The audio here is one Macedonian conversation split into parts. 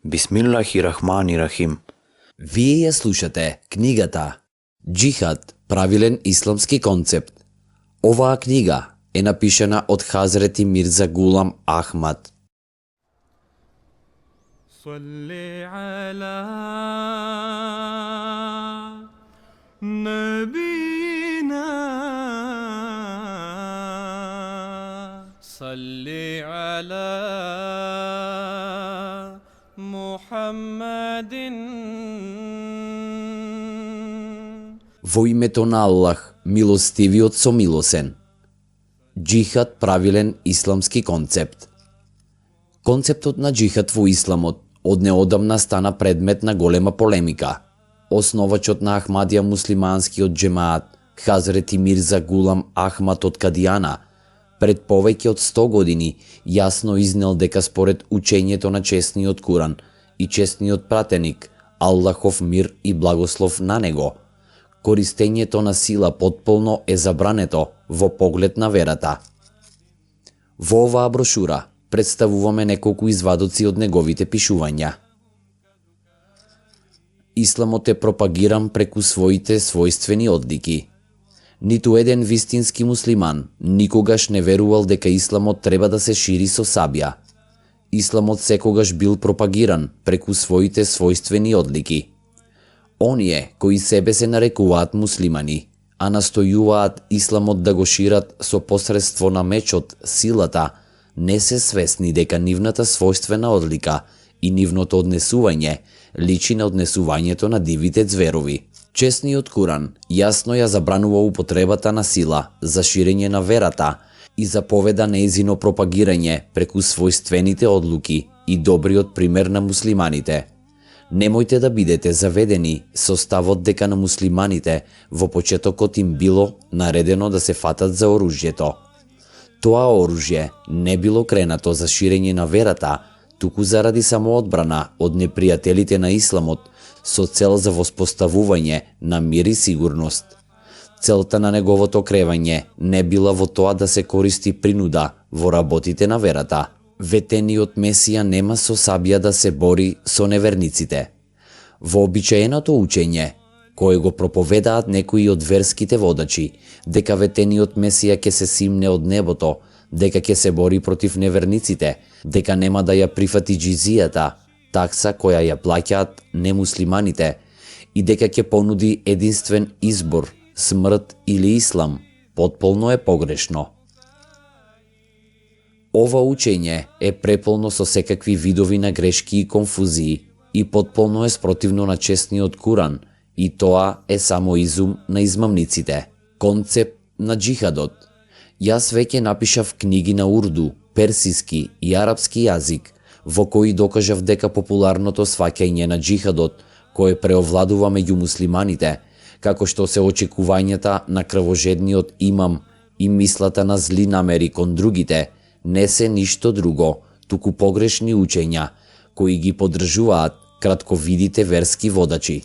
Бисмиллахи-рахмани-рахим. Вие ја слушате книгата Джихад, правилен исламски концепт. Оваа книга е напишана од Хазрети Мирза Гулам Ахмад. صلي على نبينا صلي على محمد. Во името на Аллах, милостивиот со милосен. Джихад, правилен исламски концепт. Концептот на джихад во исламот од неодамна стана предмет на голема полемика. Основачот на Ахмадија муслиманскиот джемаат, Хазрети Мирза Гулам Ахмад од Кадијана, пред повеќе од 100 години јасно изнел дека според учењето на честниот Куран и честниот пратеник, Аллахов мир и благослов на него, користењето на сила потполно е забрането во поглед на верата. Во оваа брошура представуваме неколку извадоци од неговите пишувања. Исламот е пропагиран преку своите својствени одлики. Ниту еден вистински муслиман никогаш не верувал дека исламот треба да се шири со сабја. Исламот секогаш бил пропагиран преку своите својствени одлики. Оние кои себе се нарекуваат муслимани, а настојуваат исламот да го шират со посредство на мечот, силата, не се свесни дека нивната својствена одлика и нивното однесување личи на однесувањето на дивите зверови. Честниот Куран јасно ја забранува употребата на сила за ширење на верата и заповеда нејзино пропагирање преку својствените одлуки и добриот пример на муслиманите. Немојте да бидете заведени со ставот дека на муслиманите во почетокот им било наредено да се фатат за оружјето. Тоа оружје не било кренато за ширење на верата, туку заради самоодбрана од непријателите на исламот со цел за воспоставување на мир и сигурност. Целта на неговото кревање не била во тоа да се користи принуда во работите на верата. Ветениот Месија нема со сабја да се бори со неверниците. Вообичаеното учење, кое го проповедаат некои од верските водачи, дека ветениот Месија ќе се симне од небото, дека ќе се бори против неверниците, дека нема да ја прифати джизијата, такса која ја плаќаат немуслиманите, и дека ќе понуди единствен избор, смрт или ислам, потполно е погрешно. Ова учење е преполно со секакви видови на грешки и конфузии и потполно е спротивно на честниот Куран, и тоа е само изум на измамниците. Концепт на джихадот. Јас веќе напишав книги на урду, персиски и арапски јазик, во кои докажав дека популарното сваќање на джихадот, кое преовладува меѓу муслиманите, како што се очекувањата на крвожедниот имам и мислата на зли намери кон другите, не се ништо друго, туку погрешни учења, кои ги поддржуваат кратковидите верски водачи.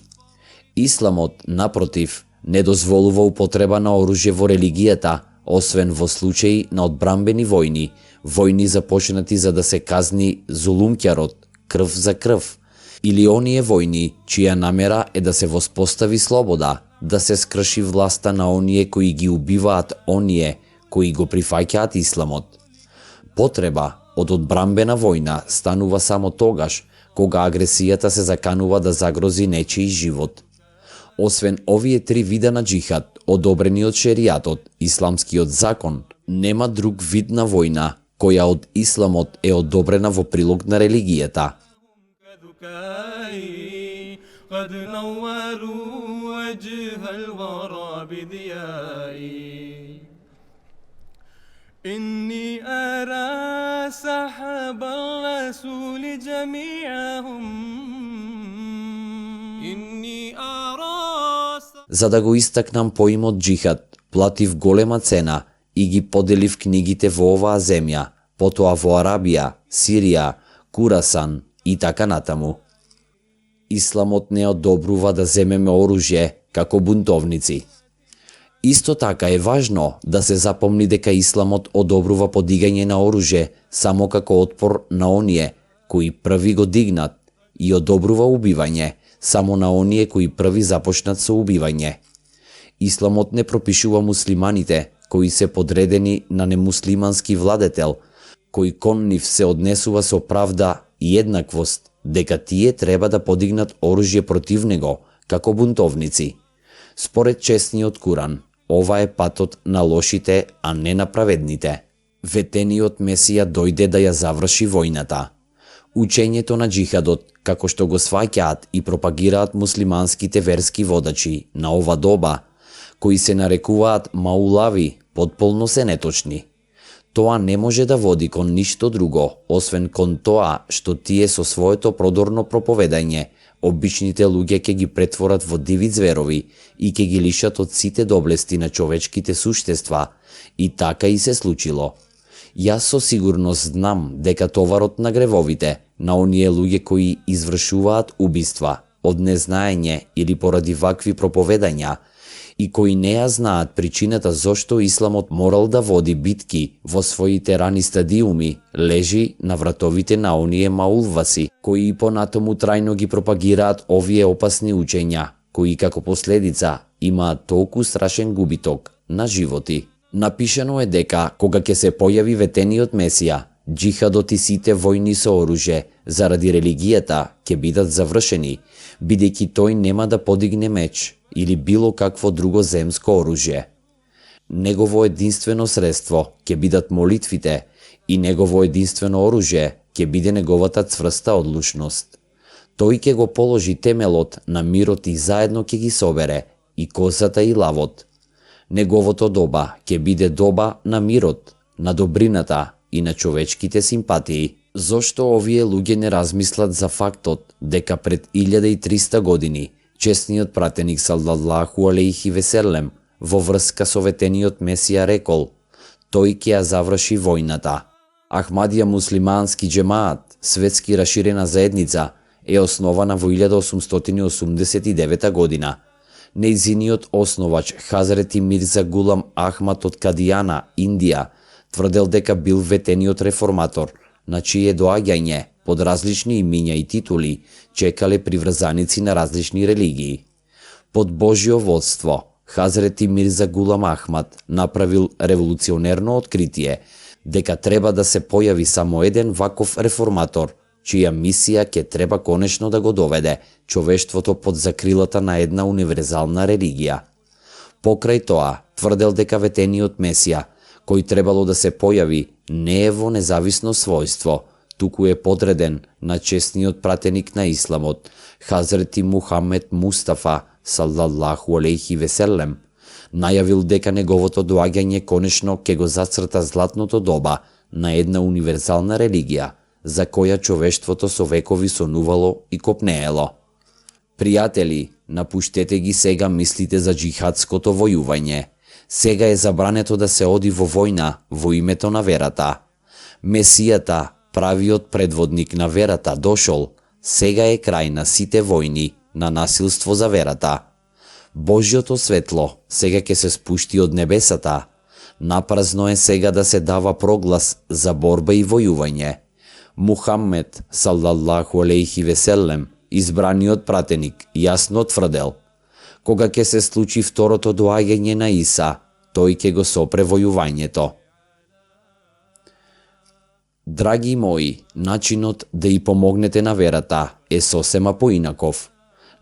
Исламот, напротив, не дозволува употреба на оружје во религијата, освен во случаи на одбрамбени војни, војни започнати за да се казни зулумкјарот, крв за крв, или оние војни чија намера е да се воспостави слобода, да се скрши власта на оние кои ги убиваат оние кои го прифаќаат исламот. Потреба од одбрамбена војна станува само тогаш кога агресијата се заканува да загрози нечиј живот. Освен овие три вида на джихад, одобрени од шеријатот, исламскиот закон, нема друг вид на војна која од исламот е одобрена во прилог на религијата. قد نوروا وجه الورى بضيائي إني أرى سحب الرسول جميعهم إني أرى. За да го истакнам поимот джихад, платив голема цена и ги поделив книгите во оваа земја, потоа во Арабија, Сирија, Курасан и така натаму. Исламот не одобрува да земеме оружје како бунтовници. Исто така е важно да се запомни дека Исламот одобрува подигање на оружје само како отпор на оние кои први го дигнат и одобрува убивање, само на оние кои први започнат со убивање. Исламот не пропишува муслиманите, кои се подредени на немуслимански владетел, кој кон нив се однесува со правда и еднаквост, дека тие треба да подигнат оружје против него, како бунтовници. Според честниот Куран, ова е патот на лошите, а не на праведните. Ветениот Месија дојде да ја заврши војната. Учењето на джихадот, како што го сваќаат и пропагираат муслиманските верски водачи на ова доба, кои се нарекуваат маулави, потполно се неточни. Тоа не може да води кон ништо друго, освен кон тоа што тие со своето продорно проповедање, обичните луѓе ќе ги претворат во диви зверови и ќе ги лишат од сите доблести на човечките суштества, и така и се случило. Јас со сигурност знам дека товарот на гревовите, на оние луѓе кои извршуваат убиства, од незнаење или поради вакви проповедања, и кои не ја знаат причината зошто Исламот морал да води битки во своите рани стадиуми, лежи на вратовите на оние маулваси, кои и понатаму трајно ги пропагираат овие опасни учења, кои како последица имаат толку страшен губиток на животи. Напишано е дека кога ќе се појави ветениот Месија, джихадот и сите војни со оружје заради религијата ќе бидат завршени, бидејќи тој нема да подигне меч или било какво друго земско оружје. Негово единствено средство ќе бидат молитвите и негово единствено оружје ќе биде неговата цврста одлучност. Тој ќе го положи темелот на мирот и заедно ќе ги собере и козата и лавот. Неговото доба ќе биде доба на мирот, на добрината и на човечките симпатии. Зошто овие луѓе не размислат за фактот дека пред 1300 години честниот пратеник саллаллаху алейхи веселем во врска со ветениот Месија рекол: тој ќе ја заврши војната. Ахмадија муслимански джемаат, светски раширена заедница, е основана во 1889 година. Нејзиниот основач Хазрети Мирза Гулам Ахмад од Кадијана, Индија, тврдел дека бил ветениот реформатор, на чие доаѓање под различни имиња и титули чекале приврзаници на различни религии. Под Божјо водство, Хазрети Мирза Гулам Ахмад направил револуционерно откритие дека треба да се појави само еден ваков реформатор, чија мисија ќе треба конечно да го доведе човештвото под закрилата на една универзална религија. Покрај тоа, тврдел дека ветениот Месија, кој требало да се појави, не е во независно својство, туку е подреден на честниот пратеник на Исламот, Хазрети Мухамед Мустафа, саллаллаху алейхи веселем, најавил дека неговото доаѓање конечно ќе го зацрта златното доба на една универзална религија, за која човештвото со векови сонувало и копнеело. Пријатели, напуштете ги сега мислите за джихадското војување. Сега е забрането да се оди во војна во името на верата. Месијата, правиот предводник на верата, дошол. Сега е крај на сите војни, на насилство за верата. Божјото светло сега ќе се спушти од небесата. Напразно е сега да се дава проглас за борба и војување. Мухаммед, саллаллаху алейхи веселем, избраниот пратеник, јасно тврдел: кога ќе се случи второто доаѓање на Иса, тој ќе го сопре војувањето. Драги мои, начинот да и помогнете на верата е сосема поинаков.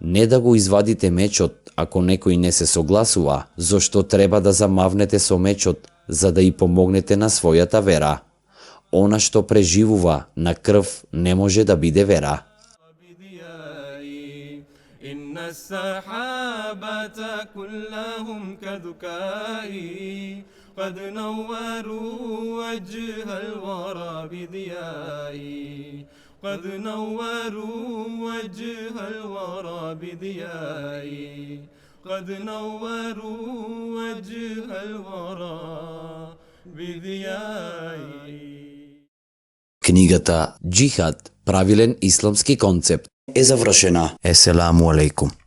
Не да го извадите мечот ако некој не се согласува, зошто треба да замавнете со мечот за да и помогнете на својата вера. Она што преживува на крв не може да биде вера. إن السحابة كلهم كذكائي قد نوروا وجه الورى بضيائي قد نوروا وجه الورى بضيائي قد نوروا وجه الورى بضيائي. Книгата Джихад, правилен исламски концепт, е завршена. Еселаму алейкум.